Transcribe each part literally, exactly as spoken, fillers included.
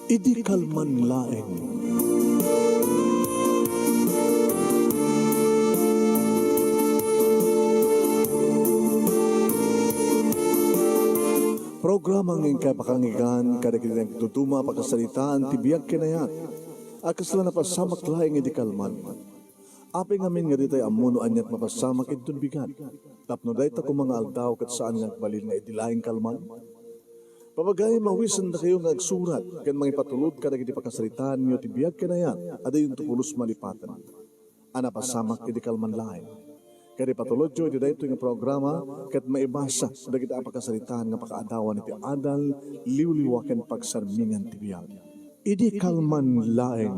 Idi kalman laeng. Programa nga inkay pakanggan kadagiti nagduduma a pakasaritaan ti biag ken ayat a kasla napasamak laeng idi kalman. Apay ngamin nga ditay ammo no aniat mapasamak inton bigat? Tapno dayta koma nga aldaw ket saan nga agbalin nga idi laeng kalman? Papagayam, awisendakayo nga agsurat ken mangipatulod kadagiti pakasaritaanyo ti biag ken ayat a diyonto pulos malipaten a napasamak idi kalman laeng. Ket ipatulodyo iti daytoy nga programa ket maibasa dagiti a pakasaritaan nga pakaadawan iti adal, liwliwa ken pagsarmingan ti biag. Idi kalman laeng.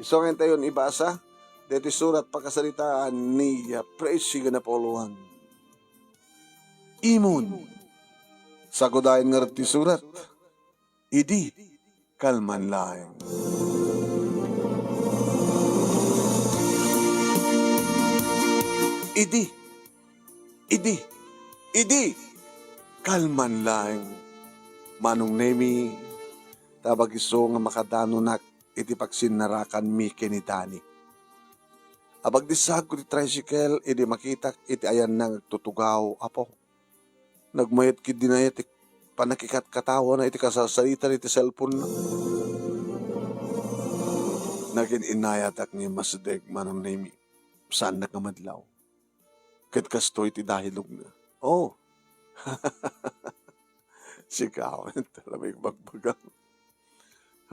Isu nga intayon ibasa daytoy surat pakasaritaan ni Presi nga napauloan. Imon. Sagudayen ngarud ti surat. Idi kalman laeng. Idi, idi, idi kalman laeng. Manong Nemi, tabag isu nga makadanonak iti pagsinnarakanmi ken ni Dani. Abagdisagko ti tricycle idi makitak iti ayanna nga agtutugaw, Apo. Nagmayat ketdi aya ti pannakikatkatawana iti kasarsaritan iti cellphone-na. Nagin-inayatak nga immasdek, Manong Nemi. Saannak nga madlaw. Ket kastoy ti dahilogna. Oh. Sika, talaga igbagbaga.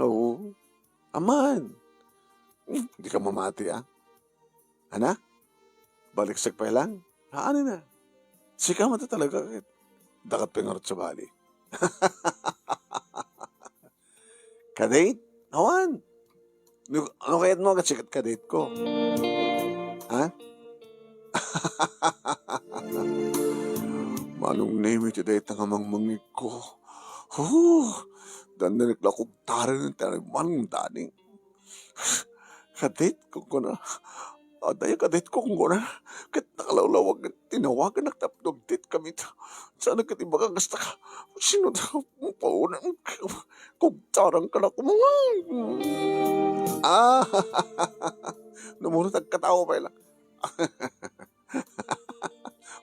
Oo. Aman. Hmm, di ka mamati, ah. Ana? Baliksek pay lang? Haan na. Sika man talaga, ket dakat pay ngarud sa bali. Kadate? Awan. No, no kayat mo, agad sikat kadate ko. Ha? Manong Nemi ti dayta nga mangmangig ko. Huh! Dandanek la kugtaren ti Manong Dani. Kadate ko kuna. Adayo kadate ko kuna. Ket nakalawlawag nga tinawagan, nagtapno agdate kami. Saan ket ibaga kasta ka? Sino ta? Pauna. Kugtarang ka na kumangay. Ah! Numuro tagkatao pay la.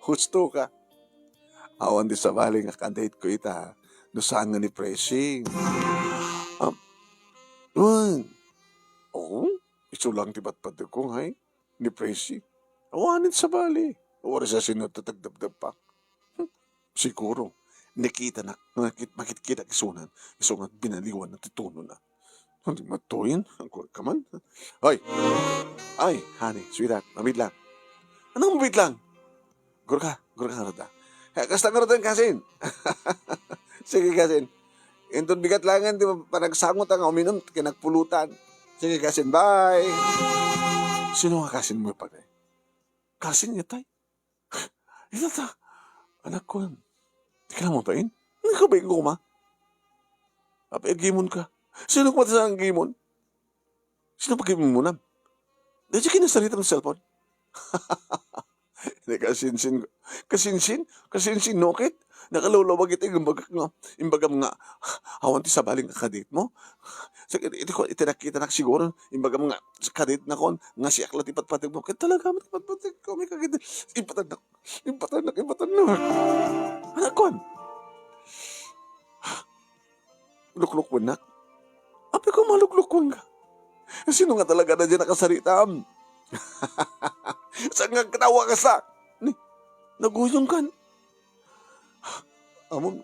Husto ka. Awan di sabali nga kadate ko ita. No saan nga ni Presi. Ah, wen. Oo, isu lang ti patpateg ko, ngay. Ni Presi. Awanen sabali. Wari sa sino tatagdabdabpak. Hmm, siguro, nakitanak, nakit-, makitkitak isunan, isu nga binaliwan na ti tunona. Hindi matuyin, ang kuwan ka man. Hoy! Ay, honey, sweetheart, mabit lang. Anong mabit lang? Gurka, gurka nga rada. Eh, kasta nga rada, kasin. Sige, kasin. Inton bigat langen ti panagsangot nga uminum, kinagpulutan. Sige, kasin, bye. Sino nga kasin mo, pare? Kasin niya, tay? Ita ta, anak ko, di ka na mabain? Ano ka ba yung kuma? Apa, agimon ka. Sino ka mata sa agimon? Sino pag-imon mo na? Dahil siya kinasarita ng cellphone. Hindi, kasinsin, kasinsin, kasinsin, no, Kit? Nakalawlawag iti imbagak nga, imbagam nga, awan ti sabali nga kadate mo. Sa, iti, iti, iti nakita nak siguro, imbagam nga, kadate na kon, nga siak la ti patpateg mo. Kaya talaga, ti patpateg ko, may kagid, ipatag na, ipatag na, ipatag na. Anak kon. Luklukwennak? Apay ko maluklukwen ka? Sino nga talaga na dyan nakasaritam? Saan nga katawa ka sa? Ni, naguyong kan? Amon,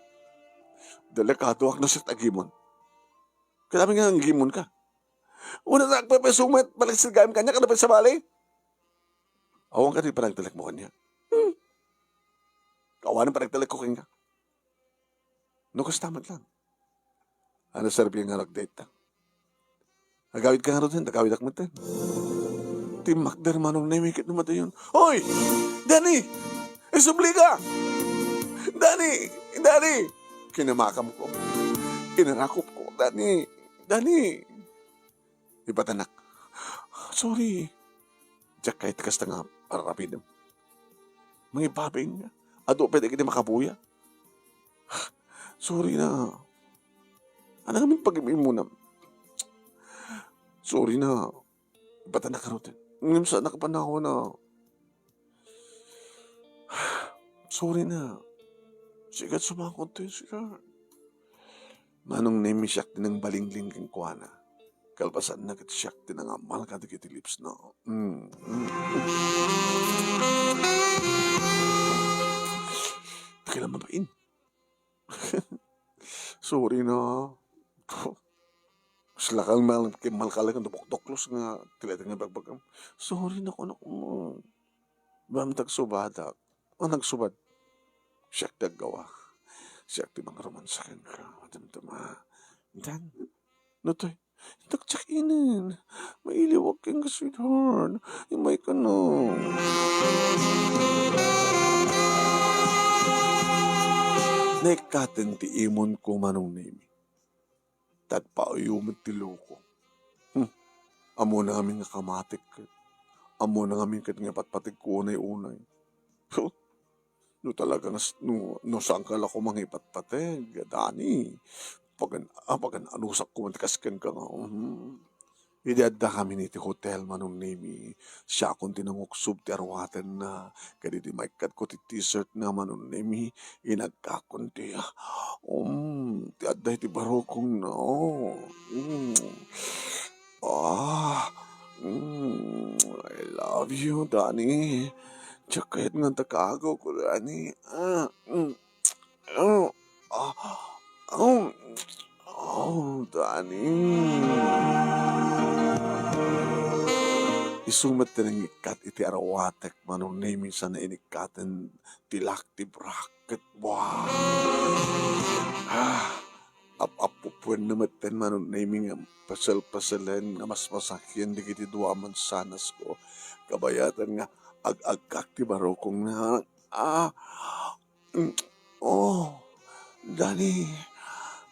delikado ak no sa tagimon. Kailangan nga ang gimon ka. Wala na agpapasumat, balik sa gayam kanya, kada pa sa bali. Awan ka di panagtalek mo kanya. Hmm. Awan ang panagtalek ko kanya. No, kasta man lang. Ano, serbi nga nag-date ta? Agawid ka nga rin, agawid ak meten. Ti makder manong na imikit no matayon. Hoy! Danny! Isubli ka! Danny! Danny! Kinamakam ko. Inarakop ko. Danny! Danny! Ibatanak. Sorry. Diak kayat kasta nga ararapidem. Mangibabing nga. Adu pwede kiti makabuya. Sorry na. Ania ngamin pagim-imunam? Sorry na. Ibatan na karoten. Ngem saan a kapanawan a. Sorry na. Sikat sumakot to, sir. Manong Nemi, siak ti nangbalingling kenkuana. Kalpasanna ket siak ti nangamal kadagiti lips na. Mm, mm. Pakialam babaen. Sorry na. Sila kang mal-, malkala kang dubok-duklos nga tilaydayda nga bagbagam. Sorry na, kunak mo. Bam, tagsubadak. O, nagsubad. Siak ti aggawa. Siak ti mangromansa kenka. Madamdama. Dan. No toy. Dagdiak inen. Mailiwak kenka, sweetheart. Imayka na. Naikkaten ti imonko, Manong Nemi. Tagpauyo met ti loko. Hmm. Ammona ngamin nga kamatik ket. Ammona ngamin ket nga patpategko unay-unay. Huh. No talaga nga s-, no, no saan ka la koma nga ipatpateg, Dani. Pagan-, ah, pagan-anusak koma ti kas kenka nga, mhm. Idi addakamin iti hotel, Manong Nemi, siakon ti nanguksob ti aruatenna. Ket idi maikkatko ti t-shirt na, Manong Nemi, inagkakon ti, um, ti adda iti barukongna. Oh, mm. Ah, mm, I love you, Dani. Diak kayat nga adda kaagawko, Dani. Ah, mm. Oh, ah, oh, oh, Dani. Isu met ti nangikkat iti aruatek, Manong Nemi, sana inikkaten ti lak ti brak ket, wow! Ah, ap-appupuenna metten, Manong Nemi, nga pasel-paselen nga masmasakien dagiti dua a mansanasko. Kabayatan nga ag-agkak ti barukongna. Ah, Mm. Oh, Dani,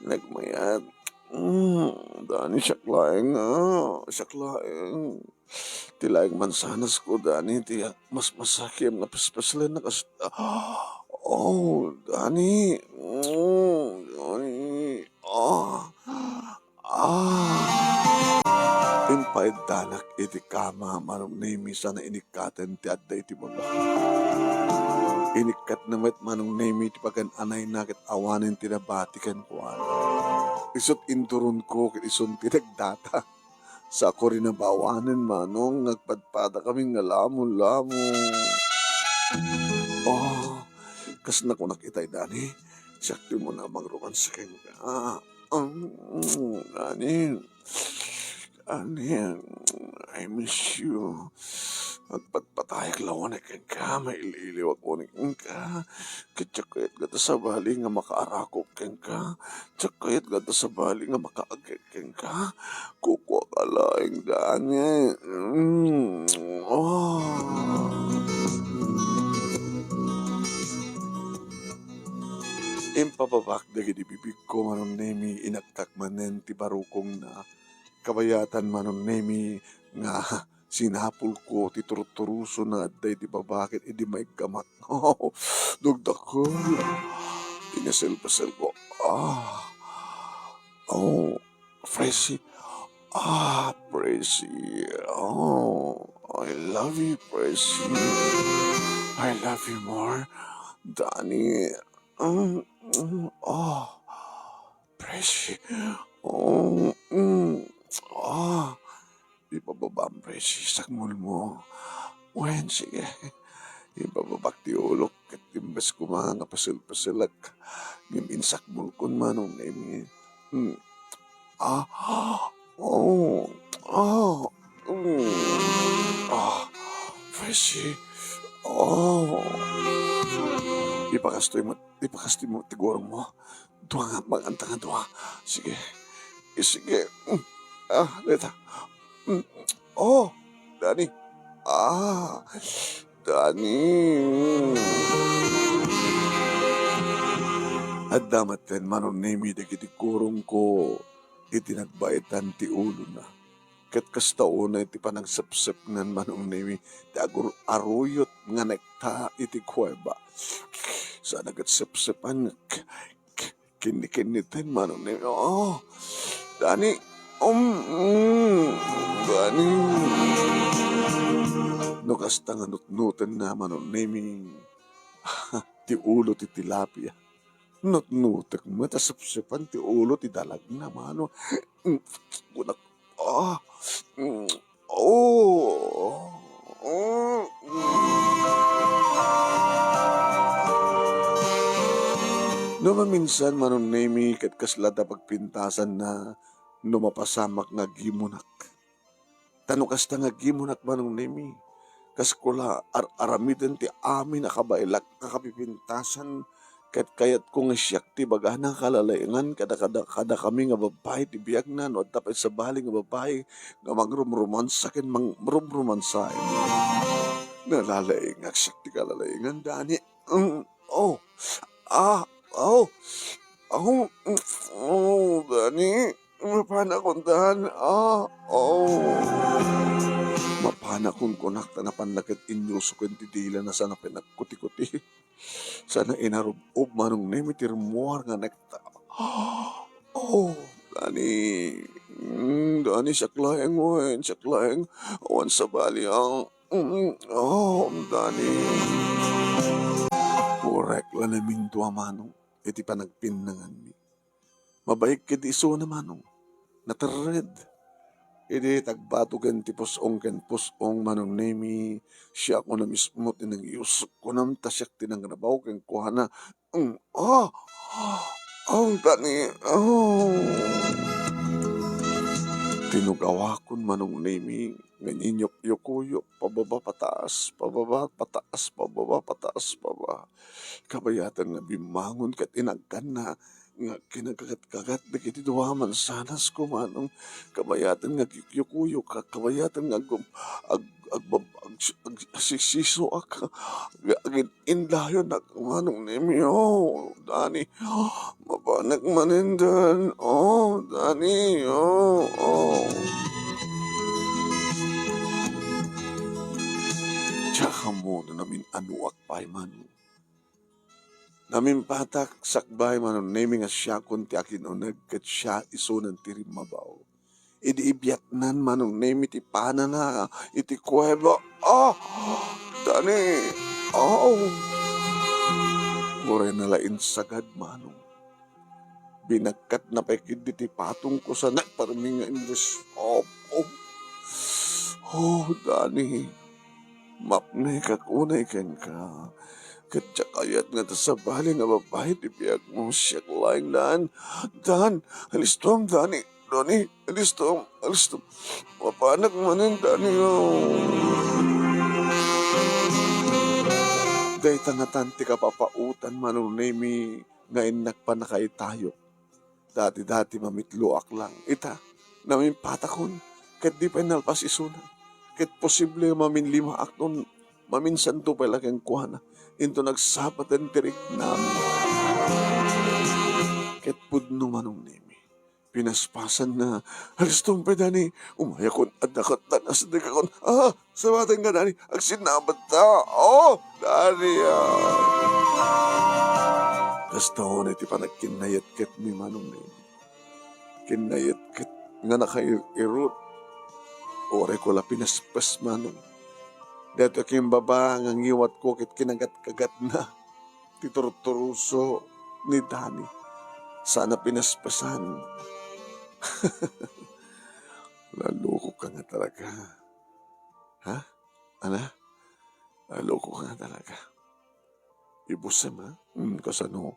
nagmayat. Mm, Dani, siak laeng, ah, siak laeng. Ti laeng mansanasko, Dani, ti masmasakiam nga pespeslen na kas-, ah, oh, Dani. Mm, Dani. Ah. Ah! Impaiddanak iti kama, Manong Nemi, sana inikkaten ti adda iti baba. Inikkatna met, Manong Nemi, ti pagan-anayna ket awanen ti nabati kenkuana. Isut' induronko ket isun ti nagdata. Saako rinabawanen, Manong, nga agpadpadakami nga lamo-lamo. Oh, kas nakunak itay, Dani, siak ti umuna a mangromansa kenka. Um, Dani, Dani, I miss you. Agpatpatayak la unay kenka, mailiiliwak unay kenka. Ket diak kayat nga adda sabali nga makaarakop kenka. Diak kayat nga adda sabali nga makaagek kenka. Kukuak laeng, Dani. Mm. Oh. Impababak dagiti bibigko, Manong Nemi, inagtak manen ti barukongna. Kabayatan, Manong Nemi, nga sinapulko ti turturuso nga adda iti baba ket idi maikkamak. Dagdakkel. Pinaselpaselko. Ah. Oh, Presi. Ah, Presi. Oh, I love you, Presi. I love you more, Dani. Mm, mm, oh, Presi. Oh, mm, oh. Ipababam, Presi, sakmulmo. Wen, sige. Ipababak ti ulok, ket imbes koma nga paselpaselek, ngem insakmulkon, Manong Nemi. Hmm. Ah, oh, ah, mm. Ah, Presi. Oh. Ipakastoy mo, ipakastoy mo ti gurongmo. Dua nga, maganta nga dua. Sige. Eh, sige. Mm. Ah, deta. Mm. Oh, Dani. Ah, Dani. Adda metten, Manong Nemi, dagiti gurongko iti nagbaetan ti ulona. Ket kasta unay ti panagsepsepnan, Manong Nemi, ti agur-aruyot nga nekta iti kuweba. Sana ket sepsepan k-, k-, Kinnikinniten, Manong Nemi. Oh, Dani. Um, mm, Dani. No kasta nga nutnotenna, Manong Nemi, ti ulo ti tilapia. Nutnotek met a sepsepan ti ulo ti dalagna, Manong. Mm, kunak, ah, mm, oh, mm, mm. No maminsan, Manong Nemi, ket kasla ta pagpintasanna no mapasamak nga agimunak. Ta no kasta nga agimunak, Manong Nemi, kas kula, ar-aramiden ti amin a kabaelak nga kapipintasan, ket kayatko nga siak ti ibagana kalalaengan kada, kada, kadakami nga babbai ti biagna, no adda pay sabali nga babbai nga mangrumromansa ken mangrumromansaen. Nalalaengak siak ti kalalaengan, Dani. Mm, oh, ah, oh, oh, mm, oh, Dani. Mapanakon, Dan. Ah, oh. Mapanakon, kunak, ta napanna ket inyusoken ti dilana sana pinagkuti-kuti. Sana inarub-ob, Manong Nemi, ti rummuar nga nekta. Oh, Dani. Mm, Dani, siak laeng wen, siak laeng. Awan sabali ang, mm, oh, Dani. Kurek la namindua, Manong, iti panagpinnanganmi. Mabaig ket isuna, Manong. Naterred. Idi tagbatoken ti pus-ong ken pus-ong, Manong Nemi, siak una mismo ti nangyusok, kunam, ta siak ti nangrabaw kenkuana. Mm, ah! Ang Dani, oh! Tinugawakon, Manong Nemi, nga inyukyukuyok, pababa, pataas, pababa, pataas, pababa, pataas, pababa. Kabayatan nga bimmangon ket inagkanna nga kinakagat-kagat dagiti dua a mansanas ko, Manong. Kabayatan nga agyukyukoyok, ka-, kabayatan nga ag-, ag-, agbab-, ag-, ag-, agsisisoak, nga agin-, indayonak, Manong Nemi. Oh, Dani. Mapanak manen, Dan. Oh, Dani. Oh, oh. Diak ammo no namin-anuak pay, Manong. Namimpatak sakbay, Manong Nemi, nga siakon ti akin-uneg ket siak isunan ti rimmabaw. Idi ibiatnan, Manong Nemi, ti panana iti kuweba. Ah! Dani! Oh! Uray na la insagad, Manong. Binakkatna pay ketdi ti patongko sa nagparmi nga English. Oh, oh. Oh, Dani. Mapnekak unay kenka. Ket diak kayat nga ta sabali nga babbai ti biagmo, siak laeng, Dan. Dan, alistom, Dani. Dani, alistom, alistom. Mapanak manen, Dani, oh. Dayta ngatan ti kapapaotan, Manong Nemi, nga innak pannakaitayok. Dati-dati mamitloak lang. Ita, namimpatakon, ket di pay nalpas isuna. Ket posible nga maminlimaak no maminsanto pay la kenkuana. Inton nagsabaten ti riknam. Ket pudno, Manong Nemi. Pinaspasanna. Alistom pay, Dani. Umayakon, adda ket tan, asdekakon. Ah! Sabatenka, Dani. Agsinnabatta. Oh, Dani, ah. Kasta unay ti panagkinnayetketmi, Manong Nemi. Kinnayetket nga nakair-irut. Uray ko la pinaspes, Manong. Daytoy kimbaba nga ngiwatko ket kinagat-kagatna ti turturuso ni Dani. Sana pinaspasan. Nalukok ka nga talaga. Ha? Ana? Nalukok ka nga talaga. Ibusem, ha? Hmm, kasano?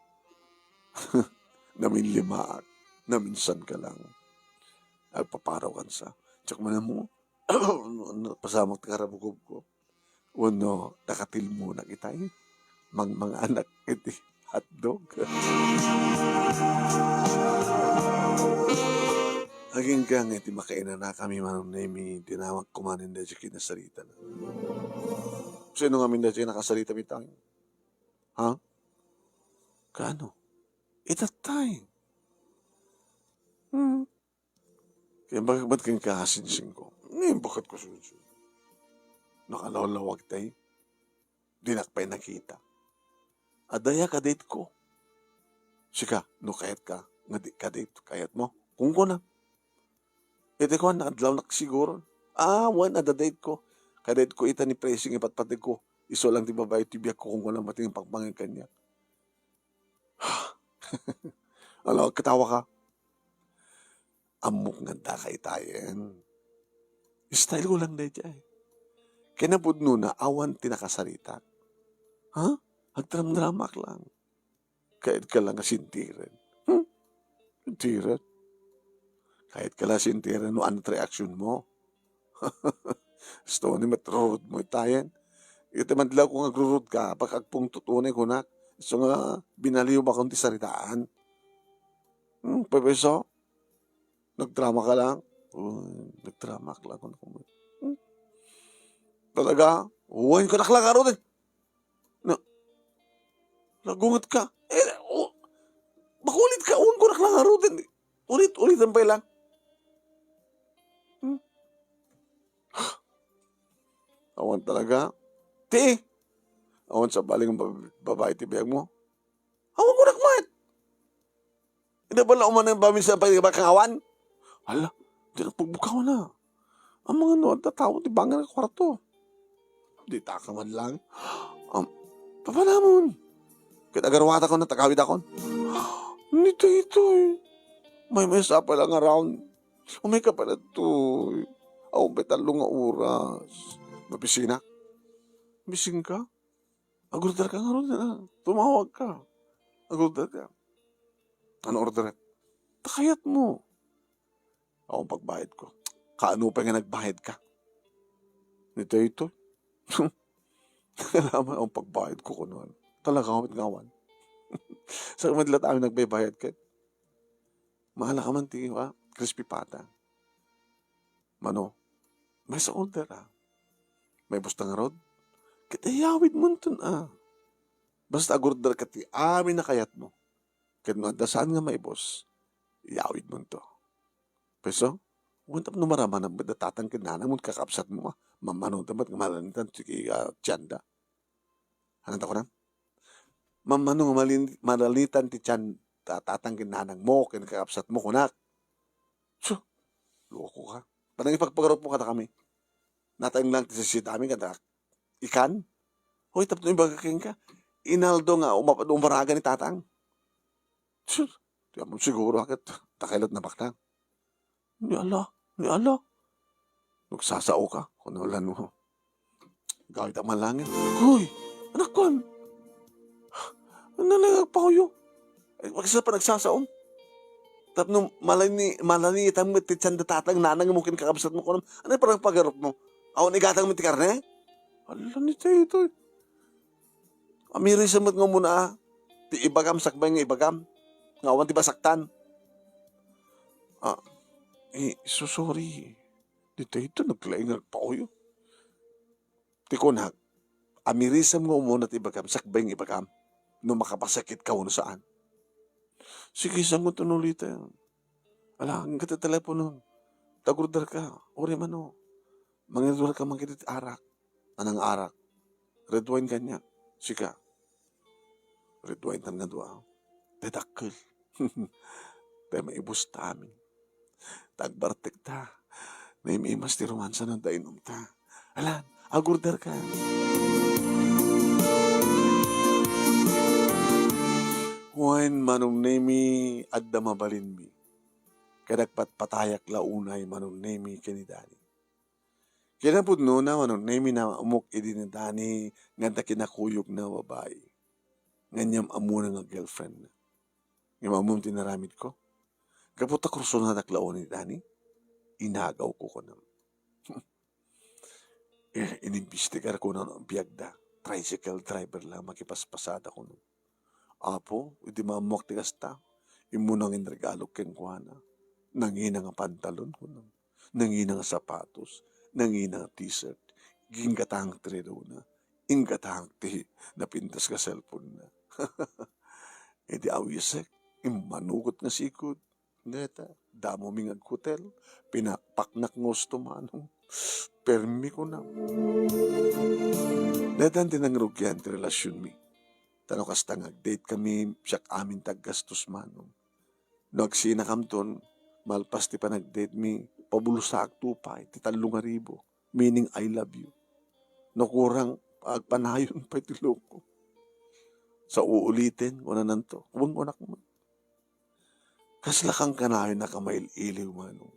Naminlimaak. Naminsan ka lang. Agpaparaw kan sa. Tsak man mo. Pasamak ti karabukobko. Wenno, nakatilmonak itay. Mangmanganak iti hotdog. Agingga nga iti makainanakami, Manong Nemi, dinawag ko manen daydiay kinasarita. Sino ngamin daydiay nakasarita mi tayo? Ha? Kano? Itatay. Hmm. Kaya bakit ba't kang kasinsin ko? Ngayon, bakit ko sunsun? Nakalawlawag tayo. Dinak pay nakita. Adaya kadit ko. Sika, no kayatka nga dika date, kayatmo? Kunkunam. Iti kuan, adlawnak siguro. Ah, wen, adda date ko. Kadate ko ita ni Presi nga patpateg ko. Isu lang ti babai ti biag ko, kunkunam, mati nga pagpangeg kaniak. Ala, katawa ka. Ammok nga adda ka itayen. Style ko lang daydiay. Kinapudnona, awan ti nakasaritak. Ha? Agdramdramak lang. Kayatka lang a sintiren. Hmm? Sintiren? Kayatka lang a sintiren no ani't reaksyon mo. Isu ni met rurud mo itayen. Iti madlaw ko nga agrurud ka, pag agpungtot unay kunak. Isu nga binaliwakon ti saritaan. Hmm, pwede isu? Nagdrama ka lang? Oh, nagdrama ka lang. Hmm? Talaga? Uwayen ko nak lang ngaruden. Na, nagunget ka. Eh, oh, makulit ka. Uwayen ko nak lang ngaruden. Ulit-ulitan pa lang. Hmm? Awan talaga. Ti, awan sa baling bab-, babae ti biag mo. Awan ko nak met. Ida bala umanay paminsan pa iba kangawan? Hala, di na pagbukaw na. Ang mga no, adda tao ti bangir nga kwarto. Di ta ka man lang. Um, papanamon. Ket agaruatakon, nagawidakon. Ni daytoy. Maymaysa pay lang around. Umay ka pala toy. Awan pay tallo nga oras. Mabisinak. Bising ka? Agorder ka ngarud, ah. Tumawag ka. Agorder ka. Ano order? Ta kayat mo. Ako pagbayad ko. Kaano pa nga nagbayad ka? Ni daytoy. Alam mo, ang pagbayad ko kuno. Talaga, amit ngawan. Sa kumadlat amin nagbaybayad ka. Maala ka man ti, ah, crispy pata. Mano, maysa order, ah. Maibus ta ngarud? Ket iyawid monton, ah. Basta agorder ka ti amin a kayatmo. Ket no adda saan nga maibus, iyawid monto. Peso? Wen tapno maramana met da tatang ken nanang mo, kakabsatmo, ah. Mammano da met nga malanitan ti, ah, tienda. Ano ta kunam? Mammano nga malin-, malanitan ti tian-, ta-, tatang ken nanang mo, ken kakabsat mo, kunak. Su, loko ka. Panang ipagpagarupmo kadakami. Nateng lang ti sisiet amin kada ikan. Hoy, tapno ibaga kenka, inaldo nga umap-, umaragan ni tatang. Su, di mo siguro, aket, takay lat na baknang. Ni ala, ni ala. Nagsasao ka, kuno lan mo. Gawid a malangit. Hoy, anak kon. Ano na nagpakuyo? Ay, pagsa pa nagsasaom. Tapno malani, malani itam ti tian da tatang nanang mo ken kakabsat mo kunam. Ano parang pagarop mo? Awan igatang mo ti karne? Ala ni tayo ito. Amirisem met nga umuna, ah. Ti ibagam sakbay nga ibagam. Nga awan ti basaktan. Ah, eh, so sorry. Di tayo ito naglaing nagpakuyo. Ti kunak, amirisem nga umuna ti ibagam, sakbay nga ibagam. No makapasakit ka wenno saan. Sige, sango to no uliten. Ala, ang kata telepono. Tagurdar ka. Uri mano. Mangirwar ka man kiti arak. Anang arak? Red wine kanya. Sika. Red wine tan nga dua. Tay dakkel. Tay maibus ta amin. Tagbartek ta. Naimimas ti romansa no adda inum ta. Alan, agurder ka. Wen, Manong Nemi, adda mabalinmi. Kadagpatpatayak la unay, Manong Nemi, ken ni Dani. Kinapudnona, Manong Nemi, naamok idi ni Dani nga adda kinakuyogna a babai. Ngem ammona nga girlfriendna. Ngem ammom ti inaramidko? Gapu ta kursonadak la unay ni Dani, inagawko kunam. Eh, inimbestigar ko no biagda. Tricycle driver la makipaspasada kuno. Apo, idi maammoak ti kasta, immuna nga inregalok kenkuana. Nangina nga pantalon kuno. Nangina nga sapatos. Nangina nga t-shirt. Inggatangek ti relona. Inggatangek ti napintas nga cellphone na. Idi awisek, immanugot nga sikod. Neta, damomi nga aghotel, pinakpaknak nga husto, Manong. Permi ko na. Neta, ti nangrugian ti relasionmi. Ta no kasta nga ag-date kami, siak amin ti aggastos, Manong. No agsinakamton, malpas ti panag-date mi, pabulsaakto pay ti tallo nga ribu, meaning I love you. No kurang, agpanayon pay ti loko. Sa uuliten, kunananto, wen kunak met. Kasla kankanayon a kamail-iliw, Manong.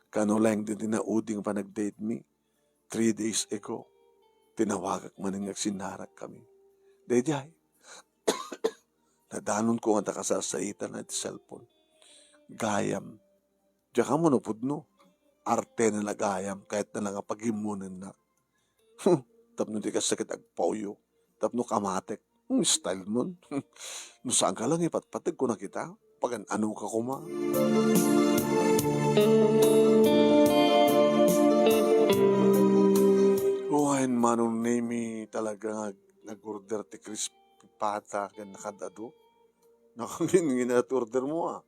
Kano laeng daydi naudi nga panag-date mi three days ago, tinawagak manen nga agsinnarak kami. Daydiay, nadanonko nga ta kasasaitan iti cellphone. Gayam. Diak ammo no pudno. Artena la gayam, kayatna la nga pagimmonennak. Hmm, tapno dika sakit agpauyo. Tapno kamatek. Hmm, style mon. No saan ka lang ipatpateg, kuna kita. Pagan-ano ka kuma. Wen, Manong Nemy, talaga nga nag-order ti crispy pata ken nakad-adu. Nakangin-ngin at order mo, ah.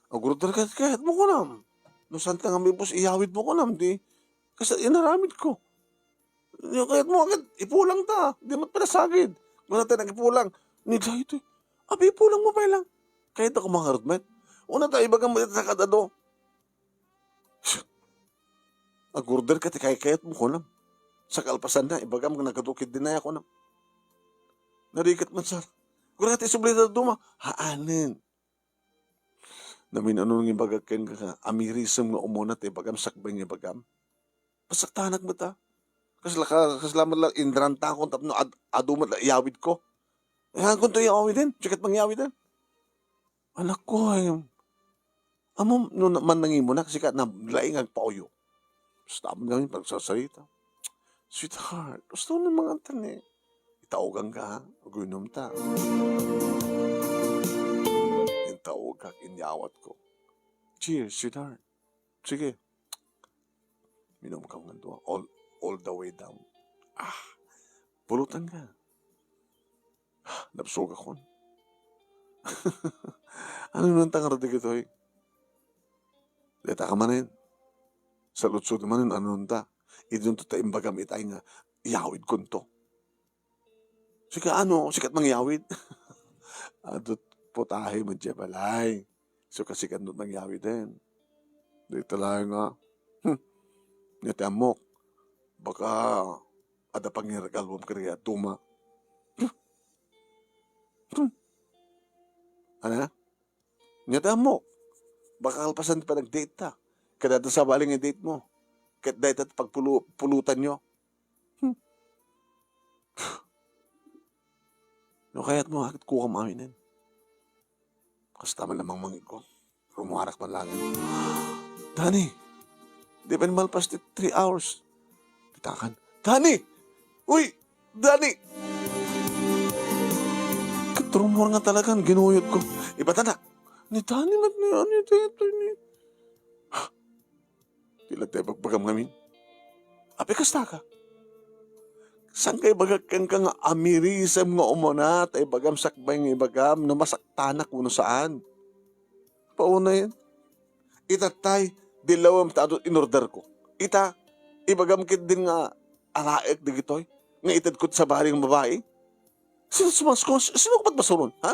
Ag-order ka, kayat mo kunam. No saan ka nga mibus, iyawid mo kunam, di. Kasi inaramid ko. Yung kayat mo agad, ipulang ta. Di mat pala sagid. Wala tayo nag-ipulang. Ni Jai to. Abi, ipulang mo pa lang. Kayat ako mangarod, met. Una ta, ibagam mo dito sa kadado. Ag-order ka, ti kayat mo, kunam. Sa kalpasan na, ibagam, nagkadukid din na ako, kunam. Narigat man, sir. Kung ti subli na duma, haanen. Namin-ano nga ibagak ken ka, amirisem nga umuna ti ibagam, sakbay nga ibagam. Masaktanak met, ah. Kasla ka, kasla met la inrantakon tapno ad-, adu met la iyawid ko. Eh, haanko to iyawiden, sikat mangyawiden. Anak ko, ay, amo, no na-, man nangimunak, sika na laing agpauyo. Basta amin kami pagsasarita. Sweetheart, gusto na mga tani. Itaugan ka, ha? Aguinom ta. Intaugan, inyawat ko. Cheers, sweetheart. Sige. Minum ka nga dua. All, all the way down. Ah, pulutan ka. Ah, nabsog akon. Ano nanta nga dagitoy? Deta ka manen. Saludsod manen, ano nanta? Idunto ta imbagam itay nga iyawid konto. Sika ano, sikat mangyawid? Adut putahe man diay balay. So, kasikat no mangyawid din. Dita lang nga, hmm, nga ti ammok. Baka, ada pangiragalwam kaya tuma. Hmm. Ana? Nya ti ammok, baka kalpasan ti panag-date ta. Kada ta sabali nga date mo. Ket dayta ti pagpulu-, pulutan nyo. Hmm. No kayat mo, akit kukam aminen. Kasta man lamang mangigko. Rumuarak man langit. Dani, di pa malpas ti three hours. Titakan. Dani! Uy! Dani! Katrumor nga talagan, ginuyot ko. Ibatana. Ni Dani, mat ni, ano, ito, ito, ni. Ti la ti bagbagam ngamin. Apay kasta ka? Saan kay bagak kenka nga amirisem nga umuna, ta ibagam sakbay nga ibagam, no masaktanak wenno saan? Paunay, itattay, di lawem ta adu in order ko. Ita, ibagam ket din nga alaek dagitoy, nga ited ko sa baring babae. Sino sumasko? Sino ko patbasuron, ha?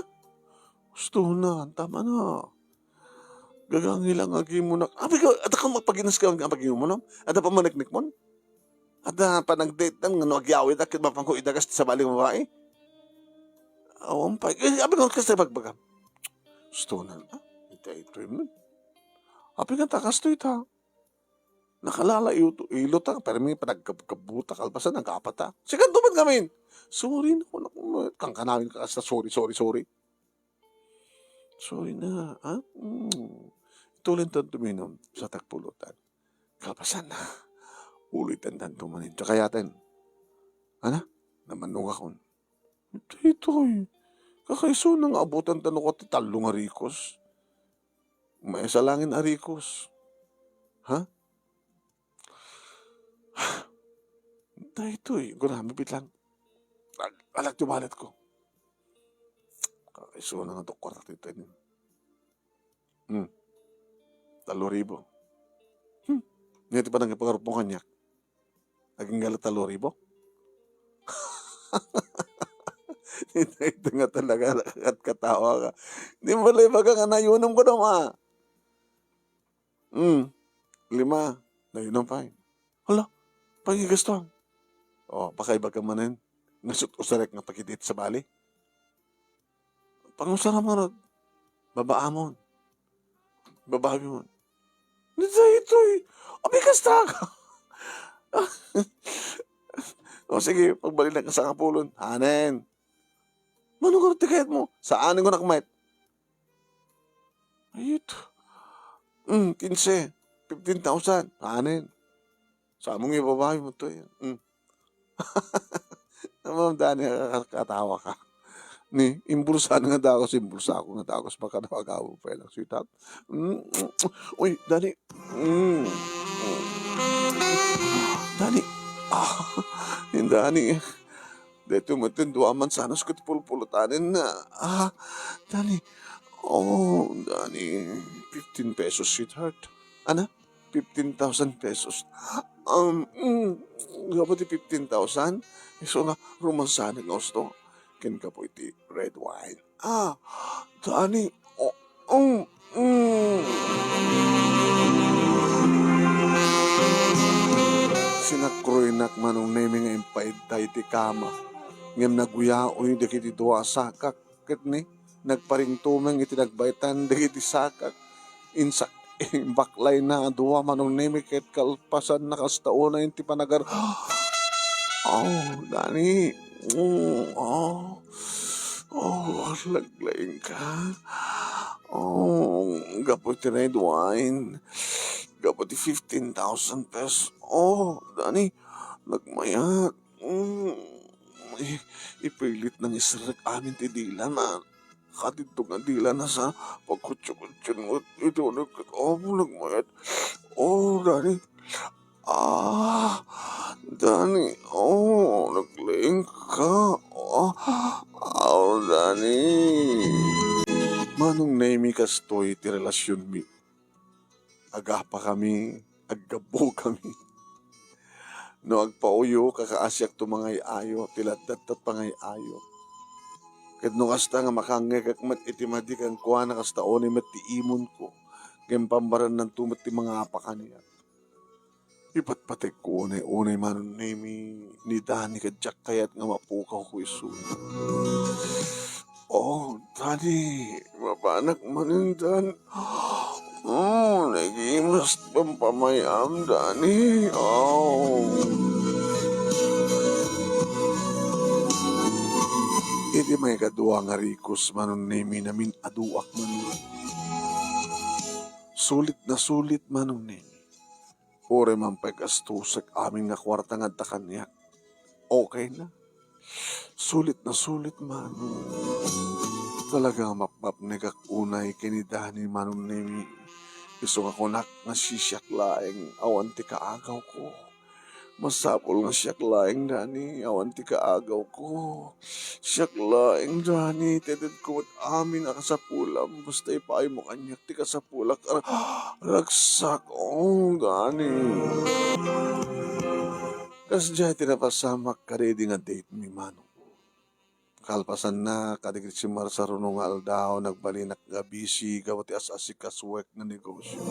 Gusto na, tama na. Gagangi lang agi mo na. Abi ka, ada kang magpaginas ka nga pag-inom mo, no? Ada pa maneknek mo? Ada pa nag-date nga no agyawid, akit mapangko idagas sa baling babae? Awan pa. Eh, abi ka, kasi bagbaga. Gusto na, ah? Ito, ito, yun. Abi ka, takas to ita. Nakalala, ilo, ilo ta, pero may panagkabkabuta, kalpasan, nagkapata. Sikan tuman kami. Sorry na, kung ako, kang kanawin ka, hasta sorry, sorry, sorry. Sorry na, ha? Mm. Ituloy tan tuminom sa tagpulutan. Kalpasan na. Ulitan tan tumanin. Tsaka yaten. Ana? Namanungakon. Daytoy. Kakaiso na nga abutan tano ko ti tallo nga rikos. Maysa langin a rikos. Ha? Daytoy, gurami bitlang. Ag-, alat yung wallet ko. Kakaiso na nga doktor dito. Hmm. Talo ribo. Hmm. Ngayon, ti pa nang ipangarup mo kanyak. Aging gala talo ribo? Ita, ita nga talaga, kat-, katawa ka. Di mo pala ibaga nga nayunom ko daw, ma. Hmm. Lima. Nayunom pay. Hala, pangigasto. O, pakaibaga manen. Ngasut usarek nga pagidit sa bali. Pangusaram ngarud. Babaamon. Babaamon. Ni daytoy. Abi, kasta ka. O, sige, pagbalinak nga sangapulon. Hanen. Mano ngarud ti kayatmo? Saan ko nakmet? Ayut. Mm, kinse. Fifteen thousand. Hanen. Sa among ibabawi mo to, eh. Mm. Ma'am Dani, nakakatawa ka. Ni, imbulsan nga dagus, imbulsa ko nga dagus, makadawag-awag pa lang, sweetheart. Mm, mm. Uy, Dani. Mm. Dani. Ah, yung Dani. Dito mo, tinduaman sana sa katipulpulutanin na. Ah, Dani. Oh, Dani. Fifteen pesos, sweetheart. Ana? Fifteen thousand pesos. Um, mm, nga ba ti fifteen thousand? Isu nga rumansanek nga usto. Ken kapoy ti red wine. Ah, Dani, oh, um, mm. Sinakroynak Manong Nemi nga impaidda iti kama. Ngem naguyaoy dagiti dua a sakak. Ket ni, nagparingtumeng iti nagbaetan dagiti sakak. Insak-, imbaklayna a dua Manong Nemi ket kalpasanna kasta unay ti panagar-, Oh, Dani. Mm, oh. Oh, laglaingka. Oh, gapu ti red wine. Gapu ti fifteen thousand pesos. Oh, Dani, nagmayat. Mm. I-, ipilit nang isrek amin ti dilana. Kadidto nga dilana sa pagkutsu-kutsun mo iti uneg ket apo nagmayat. Oh, Dani. Ah, Dani. Oh, naglaing ka. Ah, oh, Dani. Manong Nemi, kastoy ti relasionmi. Agapa kami, aggapu kami. No agpauyo, kakaasiak to mangay-ayo, ti laddat ta pangay-ayo. Ket no kasta nga makangngegak met iti madi kenkuana, kasta unay met ti imonko, ngem pambarannanto met ti mangapa kaniak. Ipatpategko unay-unay Manong Nemi ni Dani ket diak kayat nga mapukawko isu. Oh, Dani, mapanak manen, Dan. Oh, nagimas pampamay-am, Dani. Oh. Iti maikadua nga rikos, Manong Nemi, namin-aduak manen. Sulit na sulit, Manong Nemi. Uray man pay gastosek amin nga kuarta nga adda kaniak. Okay na. Sulit na sulit, Manong. Talaga nga mapmapnekak unay ken ni Dani, Manong Nemi. Isu nga kunak nga sisiak laeng awan ti kaagawko. Masapul nga siak laeng, Dani, awan ti kaagawko. Siak laeng, Dani, ti itedko met amin a kasapulam, basta ipaaymo kaniak ti kasapulak a ra-, ragsak. Oh, Dani. Kasdiay ti napasamak kadaydi nga date mi, Manong. Kalpasanna, kadagiti simarsaruno nga aldaw, nagbalinak nga busy gapu ti as-asikasuek nga negosyo.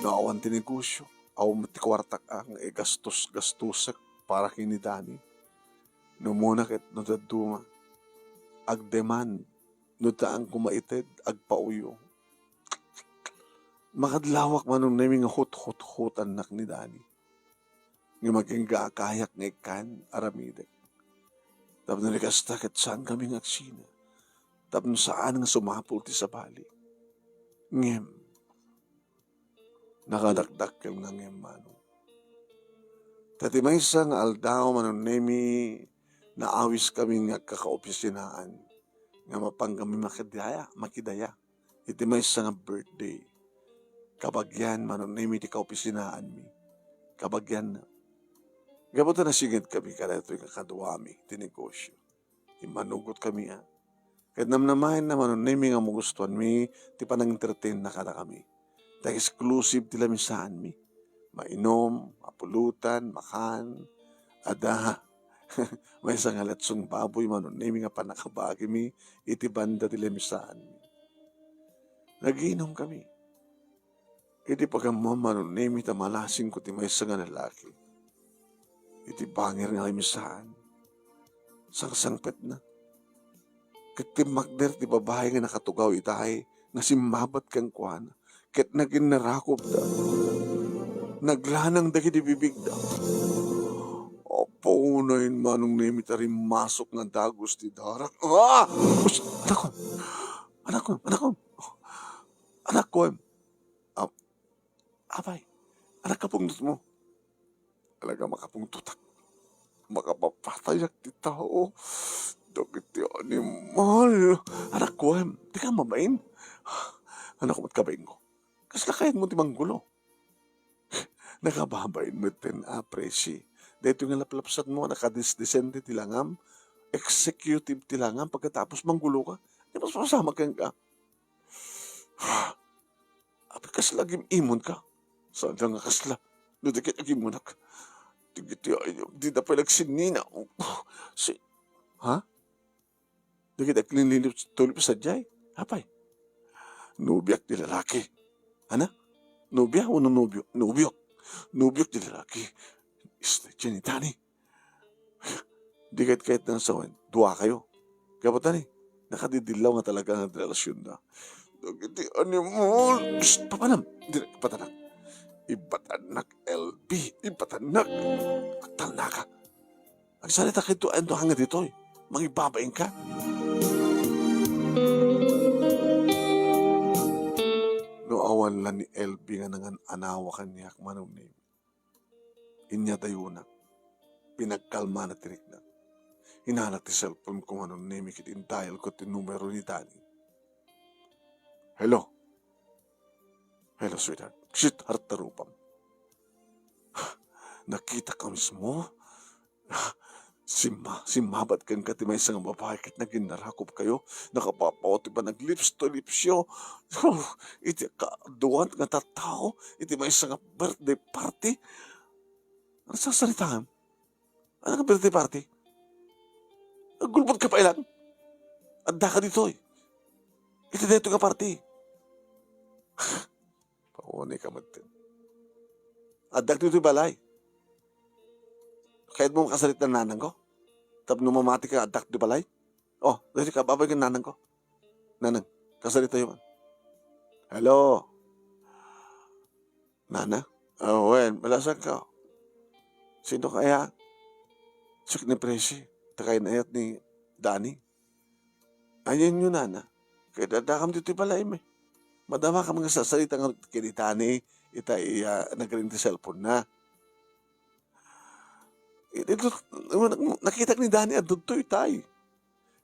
No awan ti negosyo, awan met ti kuartak a nga igastos-gastosek para ken ni Dani. No umuna ket no dadduma, agdemand, no daan koma ited, agpauyo. Makadlawak Manong Nemi nga hut-hut-hutannak ni Dani. Ngem agingga a kayak nga ikkan, aramidek. Tapno ni kasta ket saan kami nga agsina. Tapno saan nga sumapul ti sabali. Ngem, nakadakdakkel nga ngem, Manong. Ta ti maysa nga aldaw, Manong Nemi, naawis kami nga agkakaopisinaan nga mapan kami makidaya, makidaya iti maysa nga birthday. Kabagian, Manong Nemi, ti kaopisinaanmi. Kabagianna. Gapu ta nasinged kami kadaytoy nga kaduami ti negosyo. Immanugot kami, a. Ket namnamaenna, Manong Nemi, nga magustuanmi ti panang-entertainna kadakami. Ta exclusive ti lamisaanmi. Mainum, mapulutan, makan, adda Maysa nga letsong baboy, Manong Nemi, nga pannakabagimi iti banda ti lamisaanmi. Nagiinumkami. Idi pagammom, Manong Nemi, ta malasingko ti maysa nga lalaki iti bangir nga lamisaan. Sangsangpetna. Ket timmakder ti babai nga nakatugaw itay nga simmabat kenkuana, ket naginnarakupda. Naglanang dagiti bibigda. Apunen, Manong Nemi, ta rimmasok nga dagus ti darak. Ah! Us, anakon! Anakon! Anakon! Anakko, em. Ah, apay, anakka pungtotmo? Talaga makapungtotak. Makapapatayak ti tao. Dagiti animal. Anakko, em, dika mabain? Anakko met kabainko. Kasla kayatmo ti manggulo? Nakababain metten a, Presi. Daytoy nga laplapsatmo, nakadisdisente ti langam, executive ti langam, pagkatapos manggulo ka. Di mas masama kenka. Apay, kasla agim-imonka? Saan nga kasla? No di ket agimonak. Dagiti ayam, dida pay nagsinnina. Si, ha? Dagiti aglinlilip tulip sadiay? Apay? Nobiak ti lalaki. Ana? Nobia wenno nobio? Nobiok. Nobiok ti lalaki. Isla dyan itani. Di ket kayatna nga sawen, duakayo. Kayatna ni, nakadidillaw nga talaga nga relasionda. Dagiti animal. Psst, papanam. Diri, patanak. Ibatanak, L B. Ibatanak. Agtalnaka. Agsarita kadto, ando hangin ditoy. Mangibabain ka. No awan la ni L B nga nangan-anawa kaniak, Manong Nemi. Inyadayonak. Pinagkalmana ti rikna. Inanak ti cellphone ko, Manong Nemi, ket indialko ti numero ni Dani. Hello? Hello, sweetheart. Sweetheart, ta rupam. Nakitaka mismo? Simma-, simmabat kenka ti maysa nga babai ket naginnarakupkayo. Nakapapao ti panaglips to lipsyo. Iti kaaduan nga tattao, iti maysa nga birthday party. Ano sasaritaem? Ano nga birthday party? Aggulbodka pay lang. Addaka ditoy. Iti daytoy nga party. Paunay ka met. Addak ditoy balay. Kayatmo kasarita ni nanangko? Tapno mamati ka, addak ditoy balay? Oh, daytoy ka, babay ka ni nanangko. Nanang, kasaritayo man. Hello? Nana? Oh, wen, balasan ka. Sino kaya? Sik ni Presi. Takay na ayat ni Dani. Ayanyo, nana. Kay dadakam ditoy balay mi. Madama kam nga sasarita nga kini Dani, ita iya nagrin ti cellphone na. Ito, nakitak ni Dani, adto itay.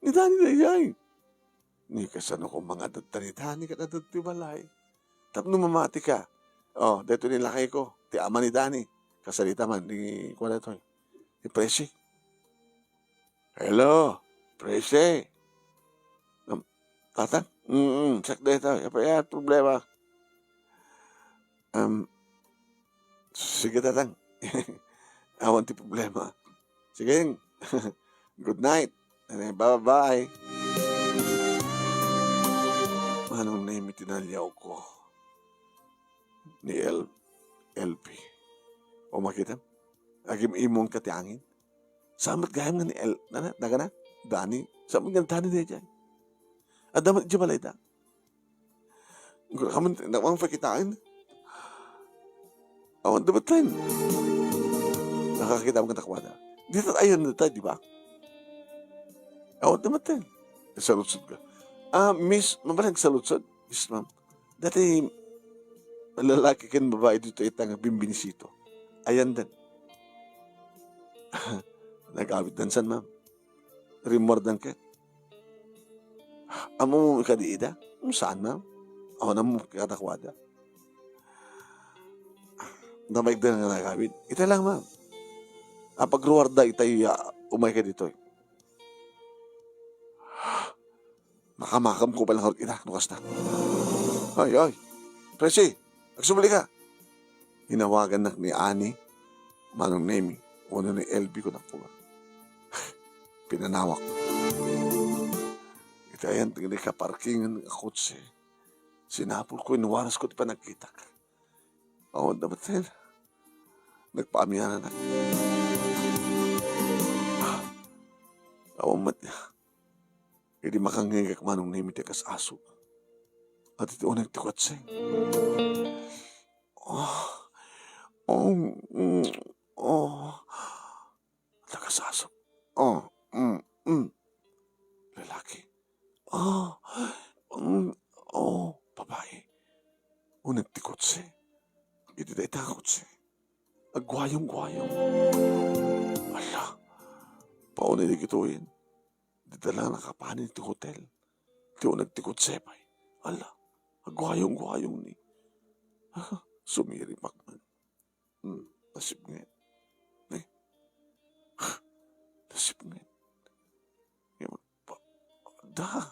Ni Dani na iyay. Ni kasano ko mangadot ta ni Dani ket adto ti balay. Tapno mamati ka. Oh, daytoy ni lakay ko, ti ama ni Dani. Kasarita man, ni, kuwan daytoy. Ni Presi. Hello, Presi. Um, Tatang? Mm, sakto ito. Apay a problema? Um, sige, Tatang. Awan ti problema. Sige. Good night. Bye-bye. Manong Nemi, tinaliaw ko ni L-, L P. O, makita? Agim-imong ka ti angin. Saan met gayam nga ni El-, nana, nagana? Dani. Saan met nga ni Dani daydiay? Adda met idiay balayda. Kaman, nawang pakitaan. Awan da met laeng. Nakakita mo kadakuada. Di ta ayan na tayo, di ba? Awan da met laeng. Saludsod ka. Ah, miss, mabaling saludsod? Miss, ma'am. Dati, lalaki ken babai dito ita nga bimbinisito. Ayan din. Nag-awit dansan, ma'am. Rimmuardan ket. Ammom kadi ida? Saan, ma'am? Awan ammom kadakuada. Namaigdan nga nagawid. Ita lang, ma'am. Apagruarda ita ya umay ka ditoy. Makamakam ko pala ngarud ita, no kasta. Ay, ay. Presi, agsubli ka. Inawagannak ni Ani, Manong Nemi, wenno ni L B ko nakuha. pinanawak. Iti ayan ti nakaparkingan a kotse, sinapulko, inwarasko ti panagkitak. Awan da met, nagpaamiananak. Ah, awan met. Idi makangngegak, Manong Nemi, ti agas-asog, adda ti uneg ti kotse. Oh, oh, mm, oh. Agas-asog. Oh, mm, mm. Lalaki. Oh, mm, oh, babai. Uneg ti kotse. Iti dayta a kotse, agguayong-guayong. Ala, paunay dagitoyen. Dita la nakapanen iti hotel. Ti uneg ti kotse pay. Ala, agguayong-guayong ni. Ah, sumiripak man. Hmm, nasipnget. Eh? Nasipnget. Nga magpa-, da,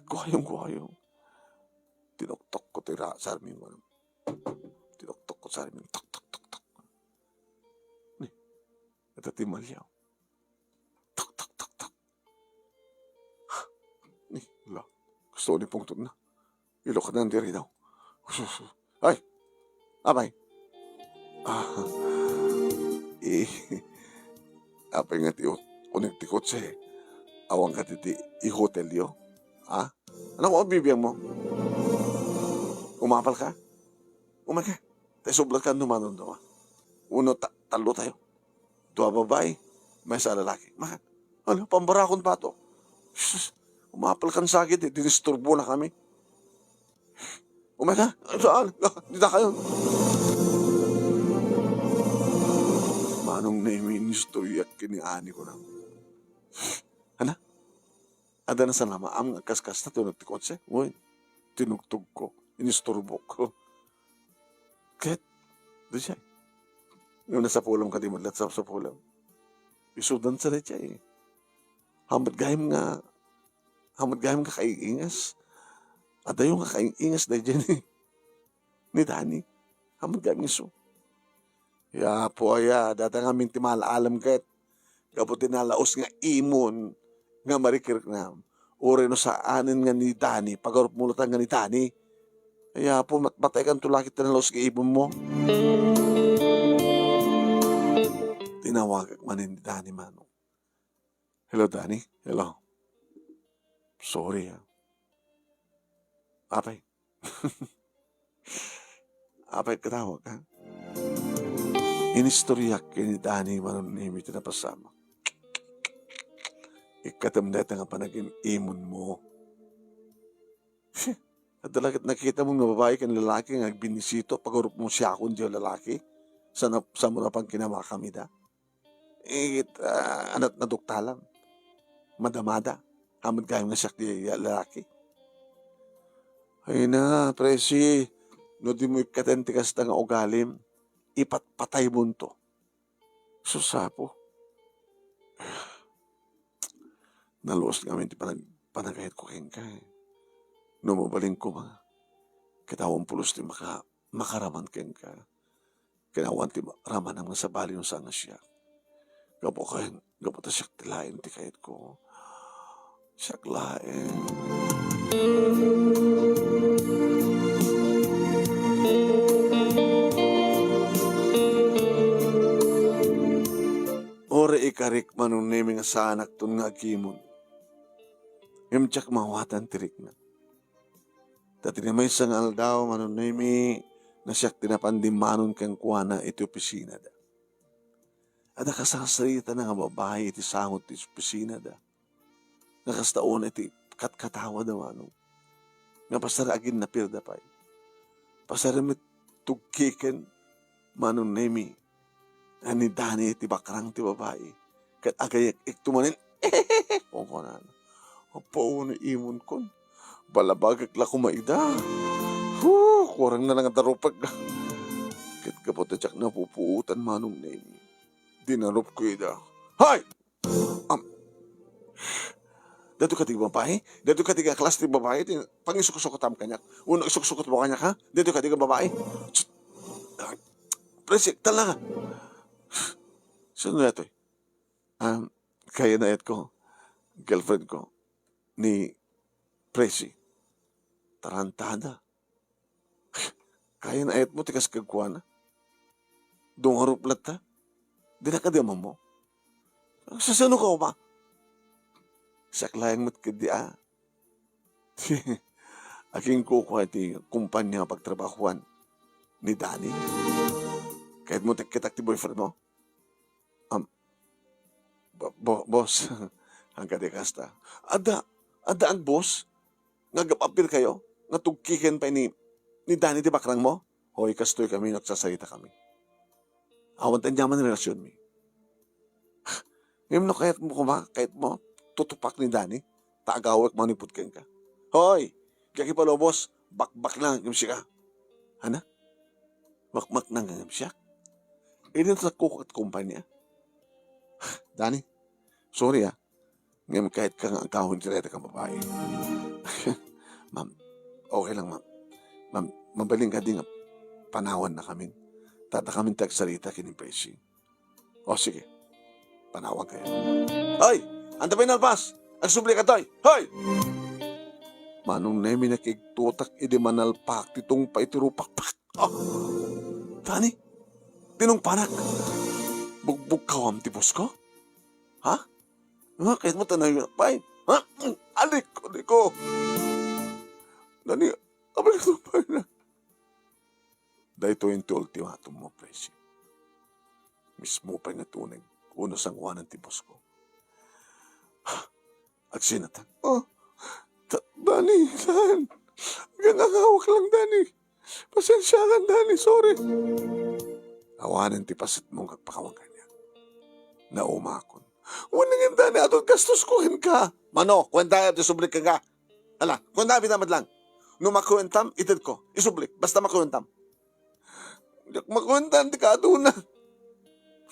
agguayong-guayong. Tinuktok ko ti ra-, sarming, ano. Tinuktok ko sarming, tok, tok, tok, tok. Ni, ita ti maliaw. Tok, tok, tok, tok. Ni, la, gusto ni pungtot na. Ilok na diri daw. Ay! Apay! Ah, eh, apay nga ti, kunik ti kotse. Awan ka ti, ti hotelyo? Ha? Ano ko bibiang mo? Umapal ka? Umay ka. Tay sublat ka, numanon daw. Uno, ta-, talo tayo. Dua babae, maysa a lalaki. Ma-, ano, pambarakon pa to. Sus, umapal kan sagit, eh, dinisturbo na kami. Umay ka? Saan? Ah, dita kayo. Manong Nemi, inistoryak ken ni Ani ko na. Ana? Adda nasanamaam nga kaskasta ti uneg ti kotse? Wen, tinugtogko, inisturbok. Ket, di siya. Ngem nasapulam kadi met la ti sapsapulem. Isudan sa di siya, eh. Hamat gayam nga, hamat gayam nga kaing-ingas. Adayo nga kaing-ingas daydiay ni, ni Dani. Hamat gayam nga isu. Ya, Apo aya, data ngamin ti mala-alam ket. Gapu ti nalaus nga imon nga marikiriknam. Uray no saanen nga ni Dani, pagarupmo latta nga ni Dani. Ay, Apo, mat-, mataykanto la ket ti nalaus nga imonmo. Tinawagak manen ni Dani, Manong. Hello, Dani. Hello. Sorry, ah. Apay. Apay, katawag, ha? Inistoryak ken ni Dani, Manong Nemi, ti napasamak. Ikkatem dayta nga panagin-imonmo. Adda la ket nakitam nga babai ken lalaki nga agbinisita, pagarupmo siakon diay lalaki. Sana, samo napan kinamakam ida. It, ah, anat naduktalam. Madamada. Hamat gayam nga siak diay lalaki. Ay na, Presi, no dimo ikkaten ti kasta nga ugalim, ipatpataymonto. Sus, Apo. Nalus ngamin ti panag-, panagayatko kenka, eh. No mabalin koma, ket awan pulos ti maka-, makaraman kenka. Ken awan ti ma-, ramanam nga sabali no saan nga siak. Gapu ken, gapu ta siak ti laeng ti kayatko. Siak laeng. Uray ikarik, Manong Nemi, nga saanakton nga agimon. Ngem diak maawatan ti rikna. Ta ti maysa nga aldaw, Manong Nemi, nga siak ti napan dimmanon kenkuana iti opisinada. Adda kasarsaritana nga babai iti sango ti opisinada. Nga kasta unay ti katkatawada, Manong. Nga pasar aginnapirda pay. Pasar met tugkiken, Manong Nemi. Ni Dani ti bakrang ti babai. Ket agayek-ekto manen. Kunkunana. Apo, no imunkon, balabagek la koma ida. Huh, kurang na nga darupek. Ket gapu ta diak napupuotan, Manong Nemi, dinarupko ida. Hay! Am, daytoy kadi nga babai? Daytoy kadi nga klas ti babai ti pangisuksukot kaniak? Uno, isuksukot mo kaniak, ha? Daytoy kadi nga babai? Tst! Ay, Presi, talaga. Sino daytoy? Um, kayat na ko. girlfriend ko, ni Presi. Tarantada. Kayat mo ti kas kenkuana? Dungarop latta? Dina kadi a mammo? Sasano ka, uma? Siak laeng met kadi a. Akinkukua iti kumpanya a pagtrabahoan ni Danny. Kayat mo ti kitak ti boyfriend mo? Am, bo-, bo-, boss, ang kadi kasta. Adda, adda ang boss? Nga agap-apir kayo? Nga tugkiken pay ni, ni Danny ti bakrang mo? Hoy, kastoy kami, nagsasarita kami. Awan ti aniaman relasyon mi. Ngem no kayat mo kuma, kayat mo, tutupak ni Danny, ta agawek manipud kenka. Hoy, diak ipalubos, bakbak lang ngem sika. Hana? Bakbak lang ngem siak? Idi natakko kat kumpanya. Danny, sorry ah. Ngem kayat ka nga agawid ti dayta ka babai. Ma'am, okay lang, ma'am. Ma'am, mabalin kadi nga panawan na kamin. Tata kamin ti agsarita ken ni Presi. O, sige. Panawan kayo. Hoy! Anta pay nalpas? Agsubli ka, toy! Hoy! Manong Nemi nakigtutak idi manalpak ti tungpay ti rupak. Pak! Oh! Danny? Tinungpanak? Bugbugkawam ti boss ko? Ha? Nga, kayat mo tanayo pay? Ha? Aliko, aliko! Danny, abay ka pay na. Daytoy ti ultimatum mo, Presi. Mismo pay nga tuneg, uno sangoanan ti boss ko. Agsinatan. Oh, Da-, Danny, saan? Agangangawak lang, Danny. Pasensiakan, Danny, sorry. Awanen ti paset mo nga agpakawan kaniak. Naumakon. Wen ngem, Danny, adu ti gastos ko kenka. Mano, kuenta ti sublik kenka. Ala, kuenta, bitaw met lang. No makuentam, itedko. Isublik. Basta makuentam. Diak makuentan ti kaaduna.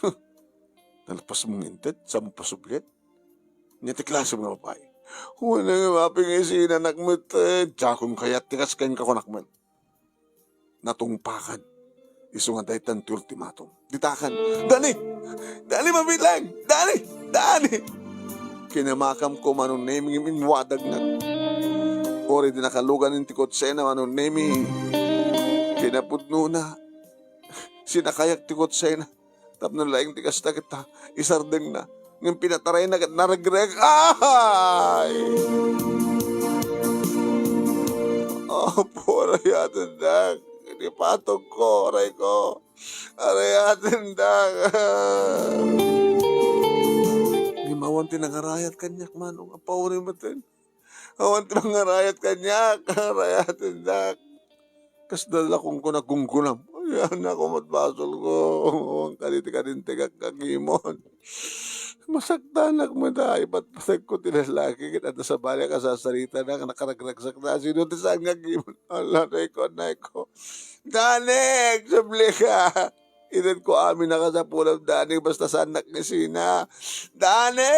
Huh. Nalpas mo nga inted, sa mo pasublit? Nia ti klase nga babai. Wen nga mapingisinanak met, eh, diakon kayat ti kas kenka kunak met. Natungpakan. Isu nga daytan ti ultimatum. Ditakan. Danny! Danny, mabilang! Danny! Danny! Kinamakam ko, Manong Nemi, ngem inwadagnak. Uray di nakalugan ti kotsena, Manong Nemi. Kinapudnona, sinakayak ti kotsena. Tapno laeng ti kasta ket isardengna. Ngem pinatarayna ket naregrek. Ay! Apo, arayatendak. Iti patog ko, aray ko. Arayatendak. Ngem awan ti nangarayat kaniak, Manong, a pauri maten. Awan ti mangarayat kaniak, arayatendak. Kasla la kunkunam. Ay, anak ko, met basol ko. Awan kadi ti karintegak nga agimon. Masaktanak met a ipatpateg ko ti lalaki ket adda sabali a kasasarita na nga nakaragragsak na sino ti saan nga agimon. Ala, nay ko, nay ko. Danny, agsubli ka. Iden ko amin a kasapulam, Danny, basta saannak nga isina. Danny!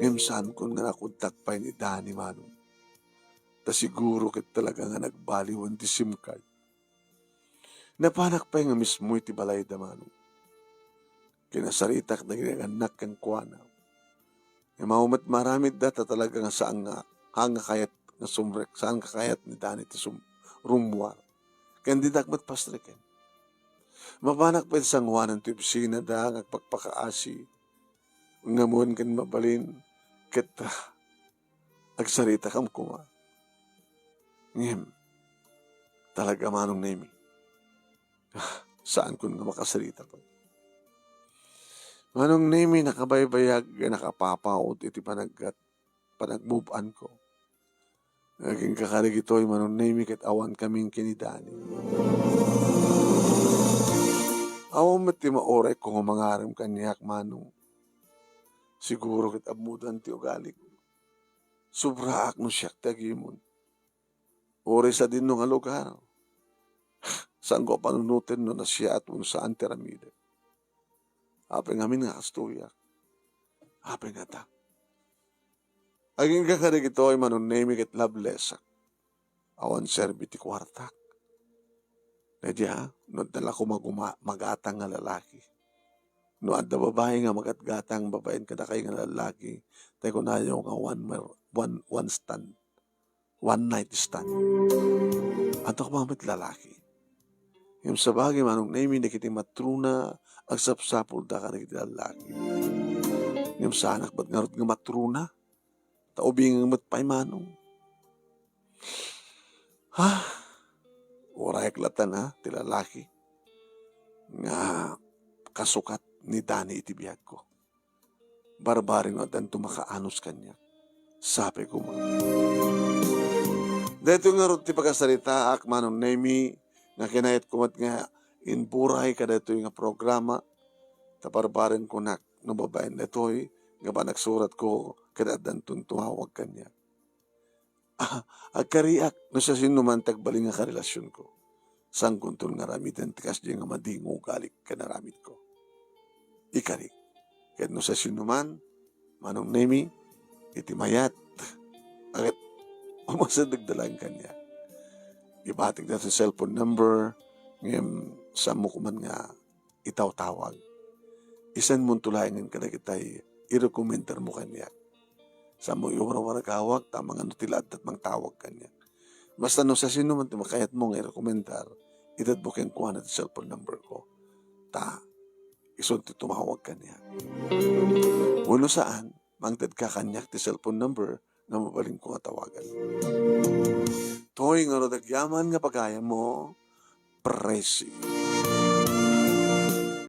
Ngem saankon nga nakontak pay ni Danny, Manong. Ta siguro ket talaga nga nagbaliwan ti SIM card. Napanak pay nga mismo iti balayda, Manong. Kinasaritak dagiti nagannak kenkuana. Ngem awan met maaramidda ta talaga nga saan nga, saan nga kayat nga sumrek, saan nga kayat ni Danny ti sum-, rummuar. Ken dinak met pastreken. Mapanak pay sangoanan ti opisinada nga agpakpakaasi. Ngem wen ken mabalin, ket, ah, agsaritakam koma. Ngem, talaga, Manong Nemi. Ah, saankon nga makasarita pay. Manong Nemi, nakabaybayag, nakapapaut iti panaggat-, panagmove-on ko. Agingga kadagitoy, Manong Nemi, ket awan kamin ken ni Danny. Awan met ti maurayko nga mangarem kaniak, Manong. Siguro ket ammodan ti ugalik. Sobraak no siak ti agimon. Uray sadino nga lugar, saanko a panunoten no nasiaat wenno saan ti aramidek. Apay ngamin nga kastoyak? Apay ngata? Agingga kadagitoy, Manong Nemi, ket Loveless-ak. Awan serbi ti kuartak. Nadia, no adda la koma guma-, magatang nga lalaki. No adda babai nga magatgatang babaen kadakay nga lallaki, tay kunayo nga one mer-, one, one stand, one night stand. Adda koma met lalaki. Ngem sabagay, Manong Nemi, dagiti matrona, agsapsapulda kadagiti lallaki. Ngem saanak bat ngarud nga matrona? Ta ubingek met pay, Manong. Ha? Uray ak latta na ti lalaki nga kasukat ni Dani iti biagko. Barbareng no addanto makaanus kaniak. Sapay koma. Daytoy ngarud ti pakasaritaak, Manong Nemi, nga kinayatko met nga imburay kadaytoy nga programa, ta barbareng kunak no babaen daytoy nga panagsuratko ket addanton tumawag kaniak. Ah, agkariak no siasinoman ti agbalin nga karelasionko. Saankonton nga aramiden ti kasdiay nga madi nga ugali ken aramidko. Ikari. Ket no siasinoman, Manong Nemi, iti mayat, ket umasidegda laeng kaniak. Ibatik dayta ti cellphone number, ngem saanmo koman nga itawtawag. Isenmonto laengen kadagitay irekomendarmo kaniak. Saanmo iwarwaragawak ta amangan no ti la adda mangtawag kaniak. Basta no siasinoman ti makayatmo nga irekomendar, itedmo kenkuana ti cellphone number ko. Ta isunto tumawag kaniak. Wenno saan, mangtedka kaniak ti cellphone number nga mabalinko nga tawagan. Toy, ngarud, agyaman nga pagayammo, Presi.